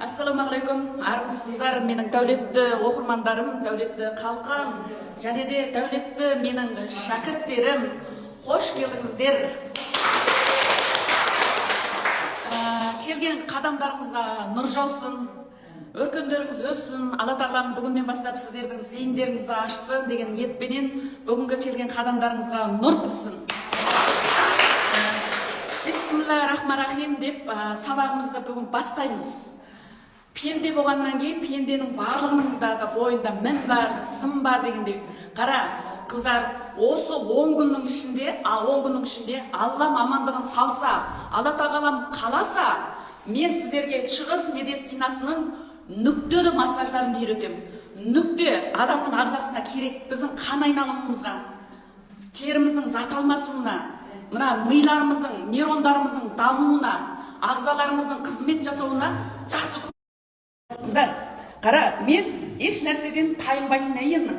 Ассалаумағалейкум, армысыздар, менің дәулетті оқырмандарым, дәулетті халқым және де дәулетті менің шәкірттерім, қош келдіңіздер. Келген қадамдарыңызға нұр жаусын, өркендеріңіз өссін, Алла Тағалам бүгіннен бастап сіздердің зейіндеріңізді ашсын деген ниетпенен бүгінгі келген қадамдарыңызға нұр піссін. Бисмилла рахман рахим деп сабағымызды бүгін бастаймыз. Пенде болғаннан кейін пенденің барлығының дағы бойында мін бар, сын бар дегендей. Қара, қыздар, осы 10 күннің ішінде, 10 күннің ішінде Аллам амандығын салса, Алла Тағалам қаласа, мен сіздерге шығыс медицинасының нүктелі массаждарын үйретемін. Нүкте адамның ағзасына керек, біздің қан айналымымызға, теріміздің зат алмасуына, мына миларымыздың, нейрондарымыздың дамуына, ағзаларымыздың қызмет жасауына жақсы. Қыздар, қара, мен еш нәрседен тайынбайтын әйелмін.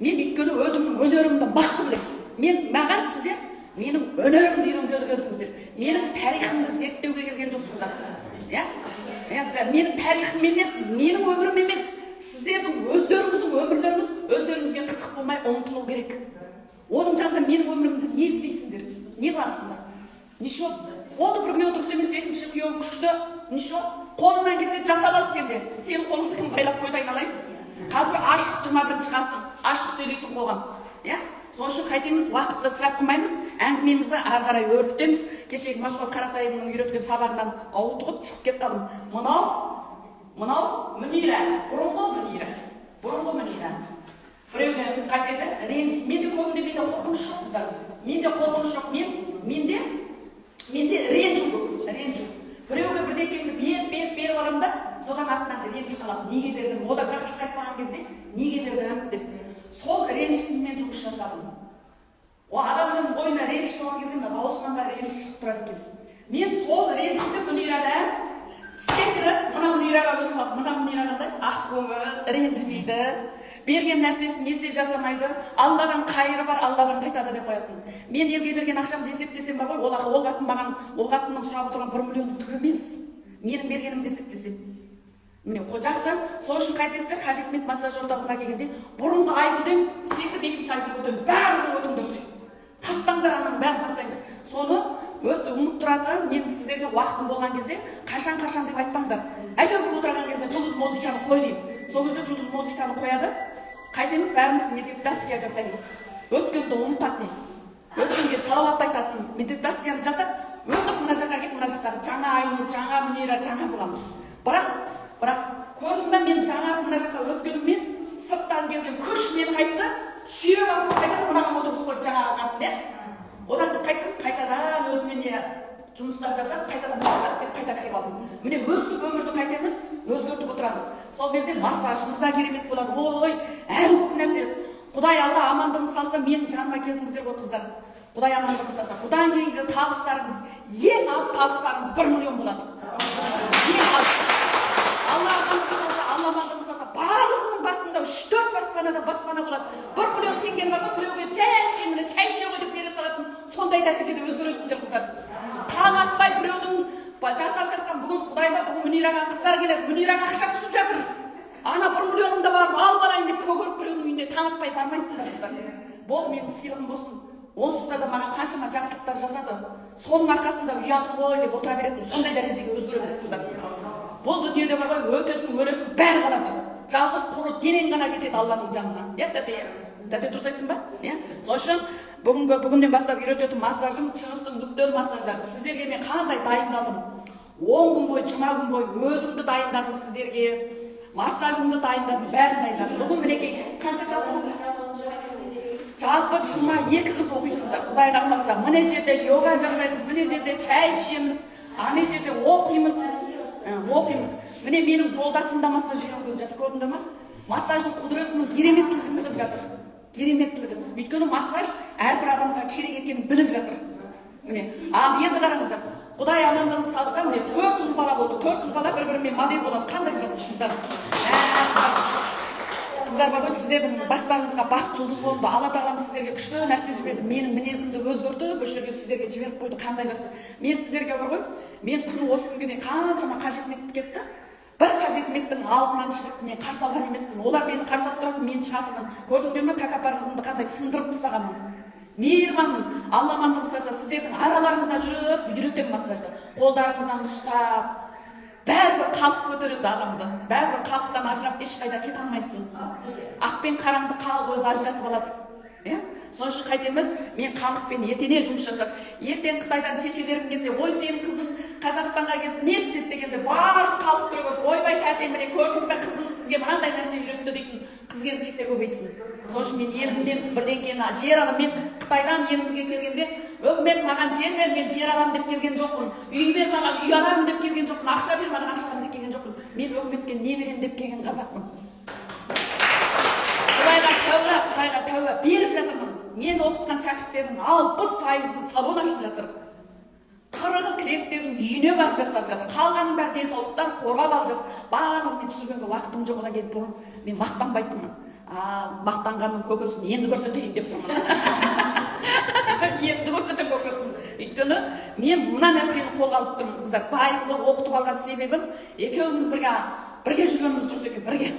Мен өйткені өзімнің өнерімді мықты білемін. Мен маған сіздер менің өнерімді үйренгелі келдіңіздер. Менің тарихымды зерттеуге келген жоқсыңдар. Иә? Иә, қыздар, менің тарихым емес, менің өмірім емес. Сіздердің өздеріңіздің өмірлеріңіз өздеріңізге қызық болмай ұмытылу керек. Оның жанында менің өмірімді не істейсіңдер? Не қыласыңдар? Ничего. Оны бір күйеу дұрыс емес, екінші күйеуің күшті. Ничего. Қолыңнан келсе жасап ал сен де. Сенің қолыңды кім байлап қойды, айналайын? Қазір ашық 21 ғасыр, ашық сөйлейтін қоғам. Иә? Сол үшін қайтеміз, уақытты ысырап қылмаймыз, әңгімемізді ары қарай өрбітеміз. Кешегі Мақпал Қаратаеваның үйреткен сабағынан ауытқып шығып кетіп қалдым. Мынау Мүнира, бұрынғы Мүнира. Бұрынғы Мүнира. Біреуден қайтеді, ренжиді. Менде көбінде менде қорқыныш жоқ, қыздар. Менде қорқыныш жоқ. Менде ренжу көп, ренжу. Біреуге бірдеңкемді беріп, беріп, беріп аламын да, содан артынан ренжіп қаламын. Неге бердім? Одан жақсылық айтпаған кезде неге бердім деп. Сол ренжісіммен жұмыс жасадым. О адамның бойына реніш болған кезде мына дауысынан да реніш шығып тұрады екен. Мен сол ренішімді Мүнирадан секіріп мына Мүнираға өтіп алдым. Мына Мүнира қандай? Ақ көңіл, ренжімейді, берген нәрсесін есеп жасамайды, Алладан қайыры бар, Алладан қайтады деп қоятын. Мен елге берген ақшамды есептесем бар ғой, ол қатын маған, ол қатынның сұрап отырған 1 миллионы түк емес. Менің бергенімді есептесем. Міне, жақсы, сол үшін қайтесіздер, Қажы массаж орталығына келгенде бұрынғы Айгүлден секіріп екінші Айгүлге өтеміз. Барлығын өтіңдер сөйтіп. Тастаңдар, ананың бәрін тастаймыз. Соны өте ұмыттыратын, мен сіздерге уақытым болған кезде қашан қашан деп айтпаңдар. Әйтеуір отырған кезде жұлдыз музыканы қой деймін. Сол кезде жұлдыз музыканы қояды. Қайтеміз, бәріміз медитация жасаймыз. Өткенді ұмытатын, өткенге салауат айтатын медитацияны жасап, өтіп мына жаққа келіп, мына жақтағы жаңа Айнұр, жаңа Мүнира, жаңа боламыз. Бірақ көрдің бе, мен жаңа мына жаққа өткеніммен сырттан келген күш мені қайтты, сүйреп алып қайтадан мынаған отырғызып қойды жаңағы қатын, иә? Одан қайттым, қайтадан өзіме не жұмыстар жасап, қайтадан мына деп қайта кіріп алдым. Міне, өстіп өмірді қайтеміз, өзгертіп отырамыз. Сол кезде массажымыз да керемет болады. Ой, әлі көп нәрсе. Құдай Алла амандығын салса, менің жаныма келдіңіздер ғой, қыздар. Құдай амандығын салса, бұдан кейінгі табыстарыңыз, ең аз табыстарыңыз 1 миллион болады. Ең аз. Алла амандығын салса, Алла амандығын салса, барлығының басында 3-4 баспанада баспана болады. 1 миллион теңгені бар ғой, біреуге жай әшейін шай іше ғой деп бере салатын сондай дәрежеде өзгересіңдер, қыздар. Таң атпай біреудің жасап жатқан, бүгін Құдайға, бүгін Мүнираға қыздар келеді, Мүнираға ақша түсіп жатыр. Ана 1 миллионымды барып алып барайын деп көгеріп біреудің үйіне таң атпай бармайсыңдар, қыздар. Бол, менің сыйлығым болсын. Онсыз да маған қаншама жақсылықтар жасады. Соның арқасында ұялдым ғой деп отыра беретін сондай дәрежеге өзгереміз, қыздар. Бұл дүниеде бар ғой, өтесің, өлесің, бәрі қалады. Жалғыз құры денең ғана кетеді Алланың жанына. Иә, тәте? Тәте, дұрыс айттым ба? Иә? Сол үшін бүгіннен бастап үйрететін массажым шығыстың нүктелі массаждары. Сіздерге мен қандай дайындалдым? 10 күн бойы, 20 күн бойы өзімді дайындадым сіздерге. Массажымды дайындадым, бәрін дайындадым. Бүгін мінекей қанша жалпы қанша? Жалпы 22 қыз оқисыздар, Құдайға салса. Мына жерде йога жасаймыз, мына жерде шай ішеміз, ана жерде оқимыз. Оқимыз. Міне, менің жолдасым да массаж үйренгелі жатыр, көрдіңдер ма? Массаждың құдіретінің кереметтілігін біліп жатыр. Кереметтілігі. Өйткені массаж әрбір адамға керек екенін біліп жатыр. Міне, ал енді қараңыздар. Құдай амандығын салса, міне 4 ұл бала болды. 4 ұл бала бір-бірімен модель болады. Қандай жақсы, қыздар. Қыздар бар ғой, сіздердің бастарыңызға бақыт жұлдыз қонды. Алла Тағалам сіздерге күшті нәрсе жіберді. Менің мінезімді өзгертіп, осы жерге сіздерге жіберіп қойды. Қандай жақсы. Мен сіздерге бар ғой, мен күні осы күнге дейін қаншама қажет кетті. Бір Қажетметтің алдынан шығып мен қарсы алған емеспін. Олар мені қарсы алып тұратын, мен шығатынмын. Көрдіңдер ме, тәкаппарлығымды қандай сындырып тастағанмын. Мейірбанмын. Алла амандық жасаса, сіздердің араларыңызда жүріп үйретемін массажды. Қолдарыңыздан ұстап, бәрібір халық көтереді адамды. Бәрібір халықтан ажырап ешқайда кете алмайсың. Ақ пен қараңды халық өзі ажыратып алады. Иә? Сол үшін қайтеміз, мен халықпен етене жұмыс жасап, ертең Қытайдан шешелерім келсе, ой сенің қызың Қазақстанға келіп не істеді дегенде барлық халық түрегеп, ойбай тәте міне көрдіңіз бе, қызыңыз бізге мынандай нәрсе үйретті дейтін қыз келіншектер көбейсін. Сол үшін мен елімнен бірдеңкені жер аламын. Мен Қытайдан елімізге келгенде өкімет маған жер бер, мен жер аламын деп келген жоқпын. Үй бер маған, үй аламын деп келген жоқпын. Ақша бер маған, ақша аламын деп келген жоқпын. Мен өкіметке не беремін деп келген қазақпын. Құдайға тәуба, Құдайға тәуба беріп жатырмын. Мен оқытқан шәкірттердің 60%-ы салон ашып жатыр. 40-ы клиенттердің үйіне барып жасап жатыр. Қалғанның бәрі денсаулықтан қорғап алып жатыр. Барлығын мен түсіргенге уақытым жоқ. Одан кейін бұрын мен мақтанбайтынмын. Мақтанғанның көкесін енді көрсетейін деп тұрмын. Енді көрсетемін көкесін. Өйткені мен мына нәрсені қолға алып тұрмын, қыздар. Байымды оқытып алған себебім екеуміз бірге жүргеніміз дұрыс екен, бірге.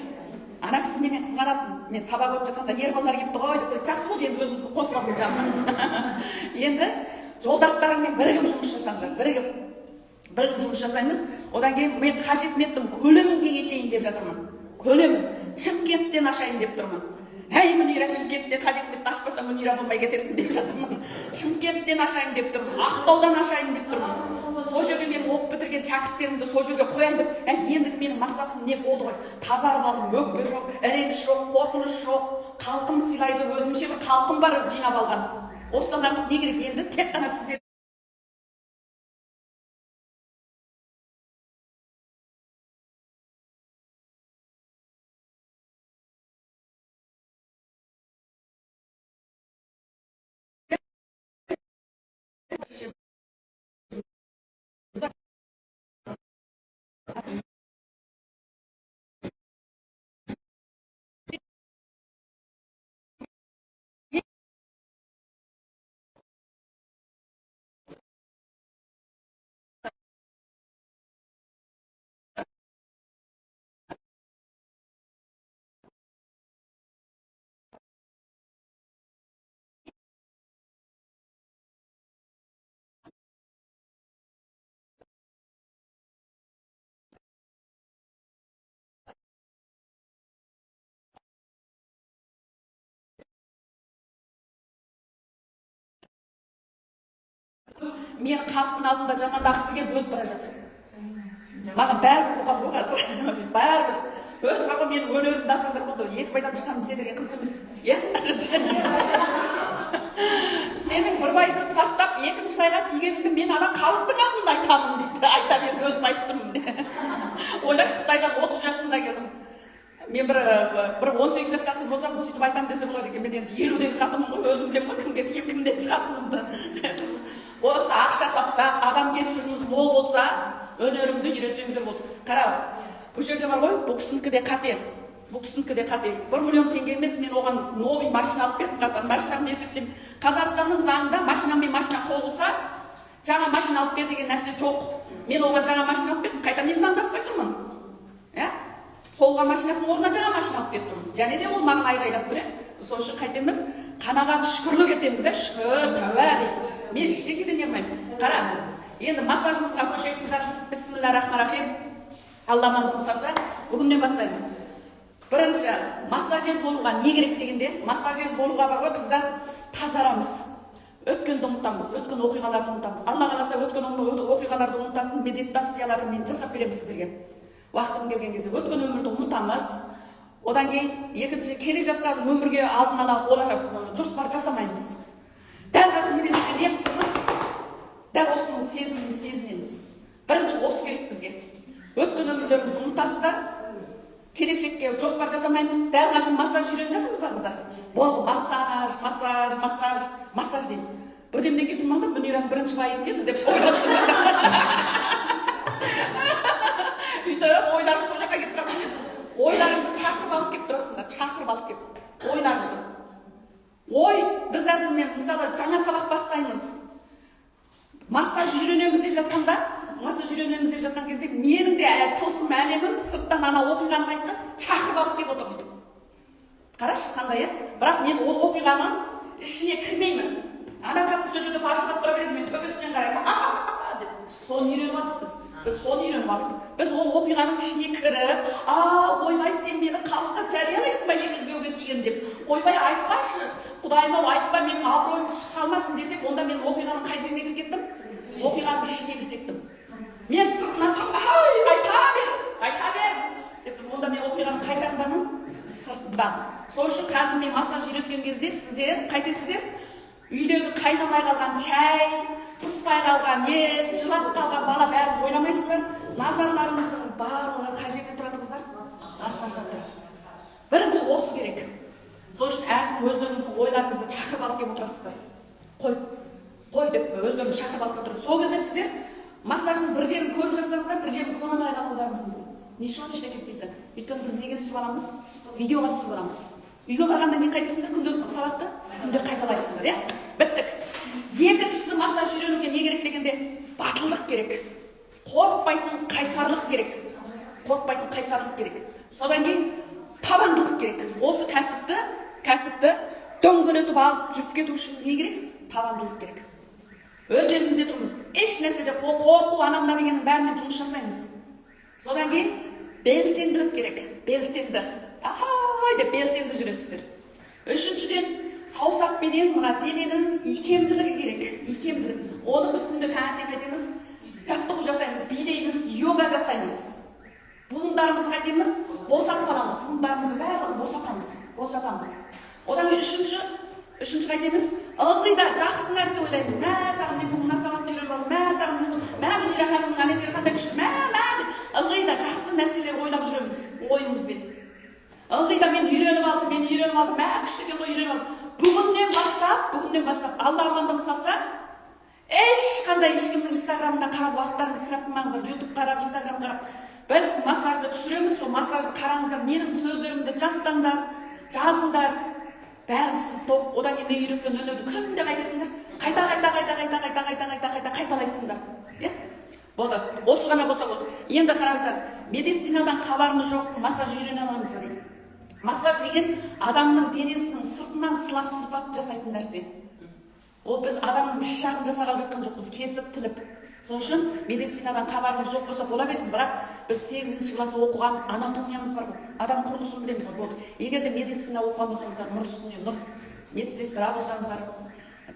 Ана кісі менен қызғанатын. Мен сабақ өтіп жатқанда ер балалар келіпті ғой деп, жақсы болды, енді өзім қосып алдым жаныма. Енді жолдастарыңмен бірігіп жұмыс жасаңдар, бірігіп жұмыс жасаймыз. Одан кейін мен Қажетметтің көлемін кеңейтейін деп жатырмын. Көлемін Шымкенттен ашайын деп тұрмын. Әй, Мүнира, Шымкентте Қажетметті ашпаса Мүнира болмай кетесің деп жатырмын. Шымкенттен ашайын деп тұрмын, Ақтаудан ашайын деп тұрмын. Сол жерге мен оқып бітірген шәкірттерімді сол жерге қояйын деп. Ендігі менің мақсатым не болды ғой? Тазарып алдым, өкпе жоқ, реніш жоқ, қорқыныш жоқ. Халқым сыйлайды, өзімше бір халқым бар жинап алған. Осыдан артық не керек? Енді тек қана сіздер мен халықтың алдында жамандағысы келіп өліп бара жатыр. Маған бәрібір болған ғой қазір. Бәрібір. Өз бағым менің өнерімді асандырып болды. Екі байдан шыққаным сендерге қызық емес. Иә? Сенің бір байды тастап екінші байға тигеніңді мен ана халықтың алдында айтамын дейді. Айта беріп өзім айтып тұрмын. Ойлашы, Қытайдан 30 жасымда келдім. Мен бір 18 жастағы қыз болсам, сөйтіп айтамын десе болады екен. Мен енді 50-дегі қатынмын ғой, өзім білемін ғой кімге тиіп, кімнен шығатынымды. Осы ақша тапсақ, адамгершілігіміз мол болса, өнерімді үйренсеңіздер болды. Қара, бұл жерде бар ғой, бұл кісінікі де қате. Бұл кісінікі де қате. 1 миллион теңге емес, мен оған новый машина алып бердім. Қатар машинамды есептеймін. Қазақстанның заңында машинамен машина соғылса, жаңа машина алып бер деген нәрсе жоқ. Мен оған жаңа машина алып бердім. Қайта мен заңдаспай тұрмын. Иә? Соғылған машинасының орнына жаңа машина алып беріп тұрмын. Және де ол маған айғайлап тұр. Сол үшін қайтеміз, қанағат шүкірлік етеміз, шүкір, тәуба дейміз. Мен ештеңеден ұялмаймын. Қара, енді массажымызға көшейік, қыздар. Бисмилла рахман рахим. Алла амандық жасаса, бүгіннен бастаймыз. Бірінші, массажист болуға не керек дегенде, массажист болуға бар ғой, қыздар, тазарамыз. Өткенді ұмытамыз, өткен оқиғаларды ұмытамыз. Алла қаласа, өткен оқиғаларды ұмытатын медитацияларды мен жасап беремін сіздерге. Уақытым келген кезде өткен өмірді ұмытамыз. Одан кейін екінші, келе жатқан өмірге алдын ала оларға жоспар жасамаймыз. Дәл қазір мына жерде не қылып, дәл осының сезімін сезінеміз. Бірінші осы керек бізге. Өткен өмірлерімізді ұмытасыздар, келешекке жоспар жасамаймыз. Дәл қазір массаж үйреніп жатырмыз ба, қыздар? Болды, массаж, массаж, массаж, массаж дейміз. Бірдемнен кейін тұрмаңдар, Мүнираның бірінші байым еді деп ойлап тұрмаңдар. Өйтіп ойларың сол жаққа кетіп қалған емес. Ойларыңды шақырып алып келіп тұрасыңдар, шақырып алып келіп. Ойларыңды. Ой, біз қазір мен мысалы жаңа сабақ бастаймыз. Массаж үйренеміз деп жатқанда, массаж үйренеміз деп жатқан кезде менің де тылсым әлемім сырттан ана оқиғаны айтты, шақырып алып келіп отыр дейді. Қарашы қандай, иә? Бірақ мен ол оқиғаның ішіне кірмеймін. Ана қатын сол жерде бажылдап тұра береді, мен төбесінен қараймын деп. Соны үйреніп алдық біз. Біз соны үйреніп алдық. Біз ол оқиғаның ішіне кіріп, а, ойбай, сен мені халыққа жариялайсың ба екі күйеуге тиген деп. Ойбай, айтпашы, құдайым ау, айтпа, менің абыройым түсіп қалмасын десек, онда мен оқиғаның қай жеріне кіріп кеттім? Оқиғаның ішіне кіріп кеттім. Мен сыртынан тұрып, ай, айта бер, айта бер деп тұрмын. Онда мен оқиғаның қай жағындамын? Сыртында. Сол үшін қазір мен массаж үйреткен кезде сіздер қайтесіздер? Үйдегі қайнамай қалған шай, пыспай қалған ет, жылап қалған бала бәрін ойламайсыздар. Назарларыңыздың барлығы қай жерде тұрады, қыздар? Массажда тұрады. Бірінші осы керек. Сол үшін әркім өздеріңіздің ойларыңызды шақырып алып келіп отырасыздар. Қой, қой деп өздеріңіз шақырып алып келіп отырасыз. Сол кезде сіздер массаждың бір жерін көріп жатсаңыздар, бір жерін көре алмай қалуларыңыз мүмкін. Неше ештеңе кетпейді. Өйткені біз неге түсіріп аламыз? Видеоға түсіріп аламыз. Үйге барғаннан кейін қайтесіңдер, күнделікті сабақты күнде қайталайсыңдар, иә? Біттік. Екіншісі, массаж үйренуге не керек дегенде, батылдық керек. Қорықпайтын қайсарлық керек. Қорықпайтын қайсарлық керек. Содан кейін табандылық керек. Осы кәсіпті дөңгелетіп алып жүріп кету үшін не керек? Табандылық керек. Өздерімізде тұрмыз. Еш нәрседе қорқу, ана мына дегеннің бәрімен жұмыс жасаймыз. Содан кейін белсенділік керек. Белсенді. Ахай деп белсенді жүресіздер. Үшіншіден, саусақпенен мына дененің икемділігі керек. Икемділік. Оны біз күнде таңертең қайтеміз, жаттығу жасаймыз, билейміз, йога жасаймыз. Буындарымызды қайтеміз, босатып аламыз. Буындарымызды барлығын босатамыз, босатамыз. Одан кейін үшінші қайтеміз, ылғи да жақсы нәрсе ойлаймыз. Мә, саған мен бүгін мына сабақты үйреніп алдым. Мә, саған мен бүгін, мә, Мунира ханымның ана жері қандай күшті. Мә, мә деп ылғи да жақсы нәрселер ойлап жүреміз ойымызбен. Ылғи да мен үйреніп алдым, мен үйреніп алдым, мә, күшті екен ғой, үйреніп алдым. Бүгіннен бастап, Алла амандығын салса, ешқандай ешкімнің инстаграмына қарап уақыттарыңызды ысырап қылмаңыздар, ютуб қарап, инстаграм қарап. Біз массажды түсіреміз, сол массажды қараңыздар, менің сөздерімді жаттаңдар, жазыңдар, бәрін сызып тоқ, одан кейін мен үйреткен өнерді күнде қайтесіңдер, қайта, қайта, қайта, қайта, қайта, қайта, қайта, қайта, қайталайсыңдар. Иә? Болды. Осы ғана болса болды. Енді қараңыздар, медицинадан хабарымыз жоқ, массаж үйрене аламыз ба дейді. Массаж деген адамның денесінің сыртынан сылап сырпап жасайтын нәрсе. Ол біз адамның іш жағын жасағалы жатқан жоқпыз, кесіп тіліп. Сол үшін медицинадан хабарымыз жоқ болса бола берсін, бірақ біз 8 класс оқыған анатомиямыз бар ғой. Адам құрылысын білеміз ғой, болды. Егер де медицина оқыған болсаңыздар, нұр үстіне нұр. Медсестра болсаңыздар,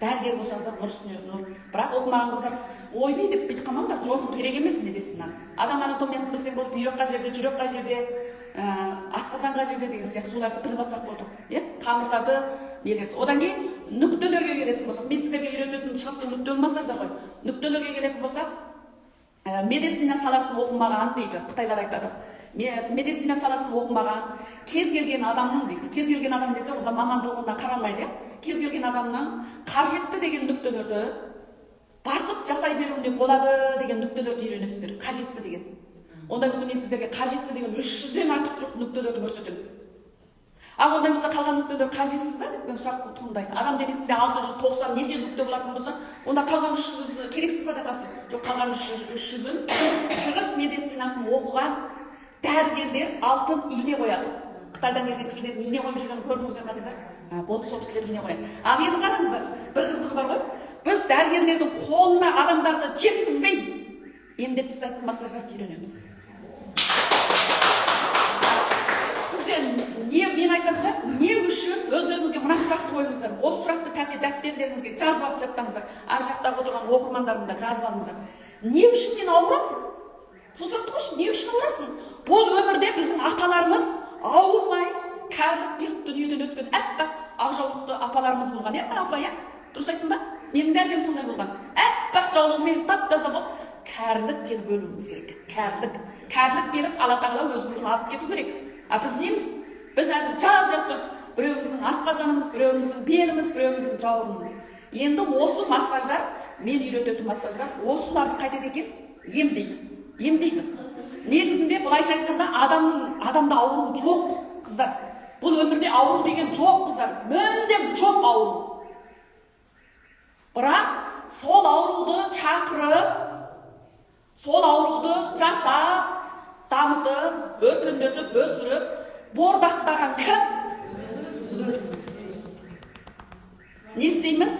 дәрігер болсаңыздар, нұр үстіне нұр. Бірақ оқымаған қыздар ойбай деп бүйтіп қалмаңдар, жоқ, керек емес медицина. Адам анатомиясын білсең болды, бүйрек қай жерде, жүрек қай жерде, асқазан қай жерде деген сияқты соларды біліп алсақ болды. Иә? Тамырларды, нелерді. Одан кейін нүктелерге келетін болсақ, мен сіздерге үйрететін шығыстың нүктелі массаждар ғой. Нүктелерге келетін болсақ, медицина саласын оқымаған дейді, қытайлар айтады. Медицина саласын оқымаған кез келген адамның дейді. Кез келген адам десе, онда мамандығына қаралмайды, иә? Кез келген адамның қажетті деген нүктелерді басып жасай беруіне болады деген нүктелерді үйренесіздер. Қажетті деген. Ондай болса мен сіздерге қажетті деген 300-ден артық жоқ нүктелерді көрсетемін. Ал ондай болса қалған нүктелер қажетсіз ба деген сұрақ туындайды. Адам денесінде 690 неше нүкте болатын болса, онда қалған 300 керексіз ба деп қалсын. Жоқ, қалған 300-ін шығыс медицинасын оқыған дәрігерлер алтын ине қояды. Қытайдан келген кісілердің ине қойып жүргенін көрдіңіздер ме, қыздар? Болды, сол кісілер ине қояды. Ал енді қараңыздар, бір қызығы бар ғой. Біз дәрігерлердің қолына адамдарды жеткізбей емдеп тастайтын массаждарды үйренеміз. Бізде не, мен айтамын да, не үшін өздеріңізге мына сұрақты қойыңыздар. Осы сұрақты тәте дәптерлеріңізге жазып алып жаттаңыздар. Ар жақтағы отырған оқырмандарым да жазып алыңыздар. Не үшін мен ауырамын? Сол сұрақты қойшы, не үшін ауырасың? Бұл өмірде біздің аталарымыз ауырмай, кәрілік келіп дүниеден өткен әппақ ақ жаулықты апаларымыз болған, иә, апа, иә? Дұрыс айттым ба? Менің де әжем сондай болған. Әппақ жаулығымен тап-таза болып, кәрілік келіп өлуіміз керек. Кәрілік. Кәрілік келіп Алла тағала өз нұрын алып кету керек. А біз неміз? Біз әзір жап-жас тұрып, біреуіміздің асқазанымыз, біреуіміздің беліміз, біреуіміздің жауырынымыз. Енді осы массаждар, мен үйрететін массаждар, осыларды қайтеді екен? Емдейді. Емдейді. Негізінде былайша айтқанда адамда ауру жоқ, қыздар. Бұл өмірде ауру деген жоқ, қыздар. Мүлдем жоқ ауру. Бірақ сол ауруды шақырып, Сол ауруды жасап, дамытып, өркендетіп, өсіріп, бордақтаған кім? Біз өзіміз. Не істейміз?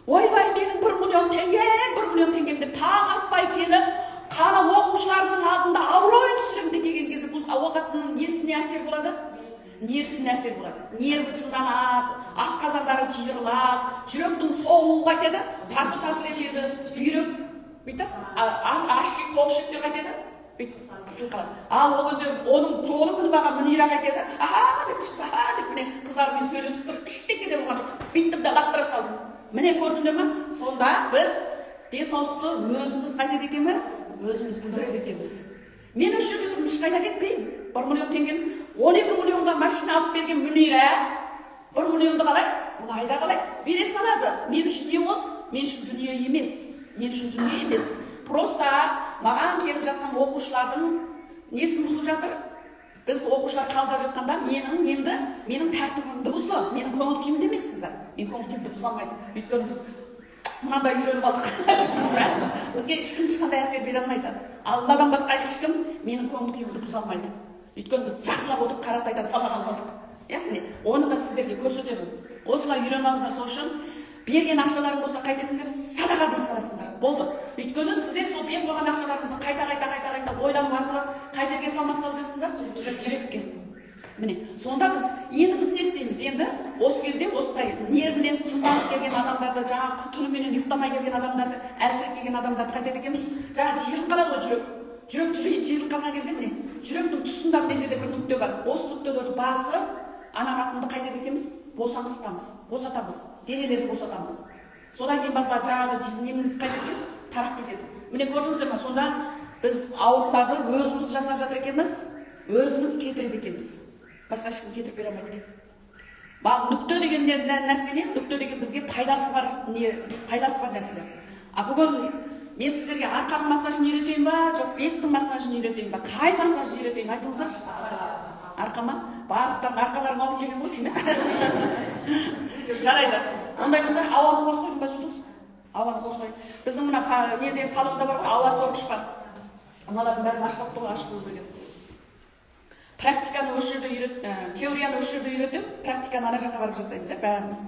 Ойбай, менің 1 миллион теңгем, 1 миллион теңгем деп таң атпай келіп, қана оқушыларының алдында абыройын түсіремін деп келген кезде бұл оғатының несіне әсер болады? Нервіне әсер болады. Нерві жынданады, асқазандары жиырылады, жүректің соғуы қайтеді, тасыр-тасыр етеді, бүйрек бүйтіп, аш-ішек, тоқ ішектер қайтеді, бүйтіп қысылып қалады. Ал ол кезде оның жолын біліп алған Мүнира қайтеді, аха деп шықты, аха деп міне қыздармен сөйлесіп тұр, ештеңе де болған жоқ, бүйттім де лақтыра салдым. Міне көрдіңдер ме? Сонда біз денсаулықты өзіміз қайтеді екенбіз, өзіміз бүлдіреді екенбіз. Мен осы жерде тұрмын, ешқайда кетпеймін. 1 миллион теңгені 12 миллионға машина алып берген Мүнира 1 миллионды қалай? Мұнайда қалай? Бере салады. Мен үшін не ол? Мен үшін дүние емес. Мен үшін дүние емес. Просто маған келіп жатқан оқушылардың несін бұзып жатыр? Біз оқушылар қабылдап жатқанда менің немді, менің тәртібімді бұзды. Менің көңіл күйімді емес, қыздар. Мен көңіл күйімді бұза алмайды. Өйткені біз мынандай үйреніп алдық. Бәріміз. Бізге ешкім ешқандай әсер бере алмайды. Алладан басқа ешкім менің көңіл күйімді бұза алмайды. Өйткені біз жақсылап отырып Қаратайдан сабақ алып алдық. Иә, міне, оны да сіздерге көрсетемін. Осылай үйреніп алыңыздар. Сол үшін берген ақшаларың болса қайтесіңдер, садақа дей саласыңдар. Болды. Өйткені сіздер сол беріп қойған ақшаларыңызды қайта-қайта ойлану арқылы қай жерге салмақ салып жатсыңдар? Жүрекке. Міне, сонда біз енді біз не істейміз? Енді осы кезде осындай нервінен жынданып келген адамдарды, жаңа түніменен ұйықтамай келген адамдарды, әлсіреп келген адамдарды қайтеді екенбіз? Жаңа жиырылып қалады ғой жүрек. Жүрек жиырылып қалған кезде міне, жүректің тұсында мына жерде бір нүкте бар. Осы нүктелерді басып, ана қатынды қайтеді екенбіз? Босаңсытамыз, босатамыз, денелерді босатамыз. Содан кейін барып жаңағы неміз қайтеді екен? Тарап кетеді. Міне көрдіңіздер ме? Сонда біз ауруларды өзіміз жасап жатыр екенбіз, өзіміз кетіреді екенбіз. Басқа ешкім кетіріп бере алмайды екен. Ал нүкте деген нәрсе не? Нүкте деген бізге пайдасы бар, не пайдасы бар нәрселер. А бүгін мен сіздерге арқаның массажын үйретейін ба, жоқ беттің массажын үйретейін ба? Қай массажын үйретейін айтыңыздаршы? Арқа ма? Барлықтарың арқаларың ауырып келген ғой деймін. Жарайды. Ондай болса ауаны қосып қойдым ба, Жұлдыз? Ауаны қосып қой. Біздің мына неде салонда бар ғой, ауа сорғыш бар. Мыналардың бәрін ашып алыпты ғой, ашып қойып. Практиканы осы жерде үйрет, теорияны осы жерде үйретемін, практиканы ана жаққа барып жасаймыз, бәріміз.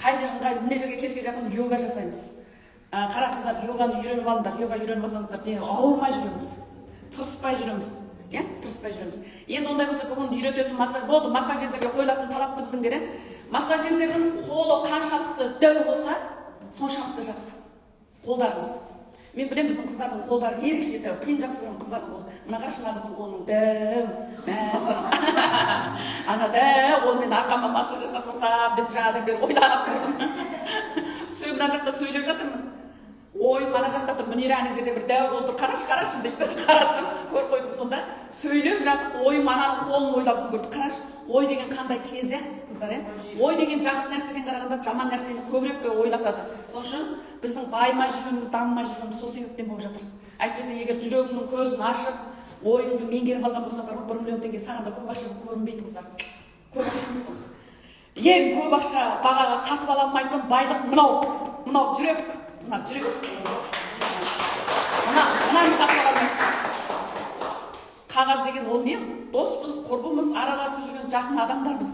Қай жерін, қай мына жерге кешке жақын йога жасаймыз. Қара қыздар, йоганы үйреніп алыңдар, йога үйреніп алсаңыздар, ауырмай жүреміз, тырыспай жүреміз. Иә, тырыспай жүреміз. Енді ондай болса бүгін үйрететін массаж болды, массажистерге қойылатын талапты білдіңдер, ә? Массажистердің қолы қаншалықты дәу болса, соншалықты жақсы. Қолдарымыз. Мен білемін, біздің қыздардың қолдары ерекше дәу. Қиын жақсы көремін қыздардың қолы. Мына қарашы, мына қыздың қолының дәу. Мәссаған. Ана дәу, ол мен арқама массаж жасатпасам деп жаңадан бері ойлап тұрдым. Мына жақта сөйлеп жатырмын. Ойым ана жақта тұр, Мүнира ана жерде бір дәу қол тұр, қарашы, қарашы дейді. Қарасам, көріп қойдым сонда. Сөйлеп жатып, ойым ананың қолын ойлап үлгерді. Қарашы, ой деген қандай тез, ә, қыздар, ә? Ой деген жақсы нәрседен қарағанда жаман нәрсені көбірек ойлатады. Сол үшін біздің байымай жүргеніміз, дамымай жүргеніміз сол себептен болып жатыр. Әйтпесе егер жүрегіңнің көзін ашып, ойыңды меңгеріп алған болсаң, бар ғой, 1 миллион теңге саған да көп ақша болып көрінбейді, қыздар. Көп ақша емес ол. Ең көп ақша бағаға сатып ала алмайтын байлық мынау, мынау жүрек. Мына жүрек. Мынаны сатып ала алмайсың. Қағаз деген ол не? Доспыз, құрбымыз, араласып жүрген жақын адамдармыз.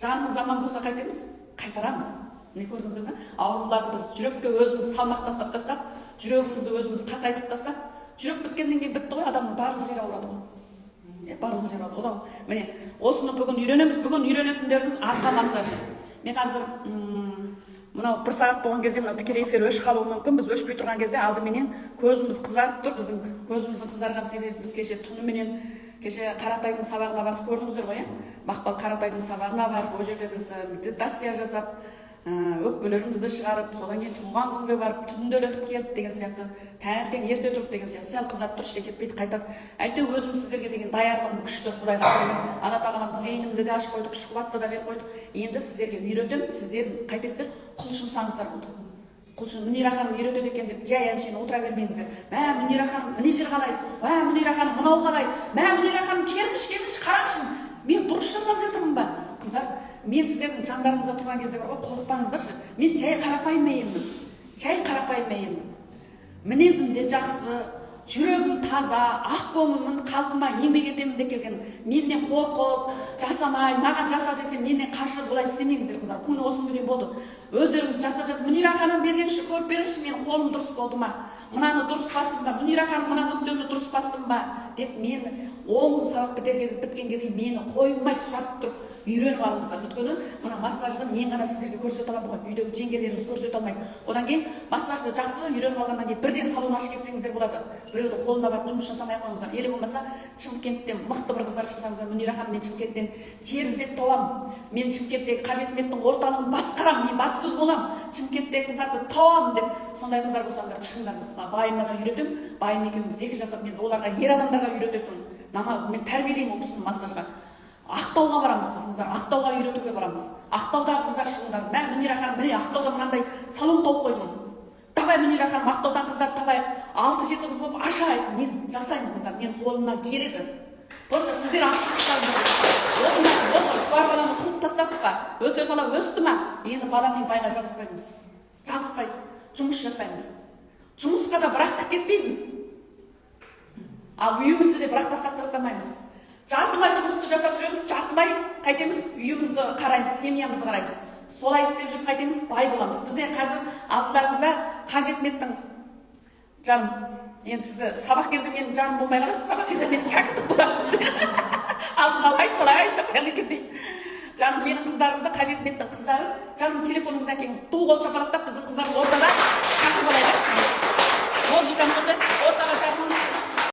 Жанымыз аман болса қайтеміз? Қайтарамыз. Не көрдіңіздер ме? Ауруларды біз жүрекке өзіміз салмақ тастап тастап, жүрегімізді өзіміз қатайтып тастап, жүрек біткеннен кейін бітті ғой, адамның барлық жері ауырады ғой. Барлық жері ауырады. Одан міне осыны бүгін үйренеміз. Бүгін үйренетіндеріміз арқа массажы. Мен қазір мынау 1 сағат болған кезде мынау тікелей эфир өшіп қалуы мүмкін. Біз өшпей тұрған кезде алдыменен көзіміз қызарып тұр. Біздің көзіміздің қызарған себебі біз кеше түніменен кеше Қаратайдың сабағына бардық, көрдіңіздер ғой, иә? Мақпал Қаратайдың сабағына барып, ол жерде біз медитация жасап, өкпелерімізді шығарып, содан кейін туған күнге барып, түнделетіп келіп деген сияқты, таңертең ерте тұрып деген сияқты, сәл қызарып тұр, ештеңе кетпейді, қайтады. Әйтеуір өзім сіздерге деген даярлығым күшті, Құдайға шүкір. Ана тағалам зейінімді де ашып қойды, күш қуатты да беріп қойды. Енді сіздерге үйретемін, сіздер қайтесіздер, құлшынсаңыздар болды. Құлшын, Мүнира ханым үйретеді екен деп жай әншейін отыра бермеңіздер. Мә, Мүнира ханым, міне жер қалай? Мә, Мүнира ханым, мынау қалай? Мә, Мүнира ханым, келіңізші, келіңізші, қараңызшы. Мен дұрыс жасап жатырмын ба? Қыздар, мен сіздердің жандарыңызда тұрған кезде бар ғой, қорықпаңыздаршы. Мен жай қарапайым әйелмін. Жай қарапайым әйелмін. Мінезім де жақсы, Жүрегім таза, ақ көңілмін, халқыма еңбек етемін деп келген. Менен қорқып, жасамай, маған жаса десе, менен қашып, олай істемеңіздер, қыздар. Күн осы күнге дейін болды. Өздеріңіз жасап жатып, Мүнира ханым, бергенші, көріп беріңізші, менің қолым дұрыс болды ма? Мынаны дұрыс бастым ба? Мүнира ханым, мына нүктені дұрыс бастым ба? Деп мен 10 күн сабақ біткенге дейін мені қоймай сұрап тұрып үйреніп алыңыздар. Өйткені мына массажды мен ғана сіздерге көрсете аламын ғой, үйдегі жеңгелеріңіз көрсете алмайды. Одан кейін массажды жақсы үйреніп алғаннан кейін бірден салон ашып кетсеңіздер болады. Біреудің қолына барып жұмыс жасамай ақ қойыңыздар. Или болмаса Шымкенттен мықты бір қыздар шықсаңыздар, Мүнира ханым, мен Шымкенттен жер іздеп табамын, мен Шымкенттегі қажет орталығын басқарамын, мен бас көз боламын, Шымкенттегі қыздарды табамын деп, сондай қыздар болсаңдар, шығыңдар. Байыма да үйретемін, байым екеуміз екі жақтап, мен оларға, ер адамдарға үйрететінмін, мен тәрбиелеймін ол кісіні массажға. Ақтауға барамыз біз, қыздар, Ақтауға үйретуге барамыз. Ақтаудағы қыздар, шығыңдар. Мә, Мүнира ханым, міне, Ақтауда мынандай салон тауып қойдым. Давай, Мүнира ханым, Ақтаудан қыздар табайық, 6-7 қыз болып ашайық. Мен жасаймын, қыздар, менің қолымнан келеді. Просто сіздер артық шықсаңыздар, оқымай, оқып, бар баланы туып тастадық па, өсер бала өсті ма, енді бала мен байға жабыспаймыз, жабыспай жұмыс жасаймыз. Жұмысқа да бірақ кіріп кетпейміз, ал үйімізді де бірақ тастап тастамаймыз. Жартылай жұмысты жасап жүреміз, жартылай қайтеміз, үйімізді қараймыз, семьямызды қараймыз. Солай істеп жүріп қайтеміз, бай боламыз. Бізде қазір алдыларыңызда Қажетметтің, жаным, енді сізді сабақ кезде мен жаным болмай қаласыз, сабақ кезде менің шәкіртім боласыз. Алдын ала айтып алайын деп қояды екен дейді. Жаным, менің қыздарымды, Қажетметтің қыздарын, жаным, телефоныңызды әкеліңіз, ду қол шапалақтап, біздің қыздар ортада.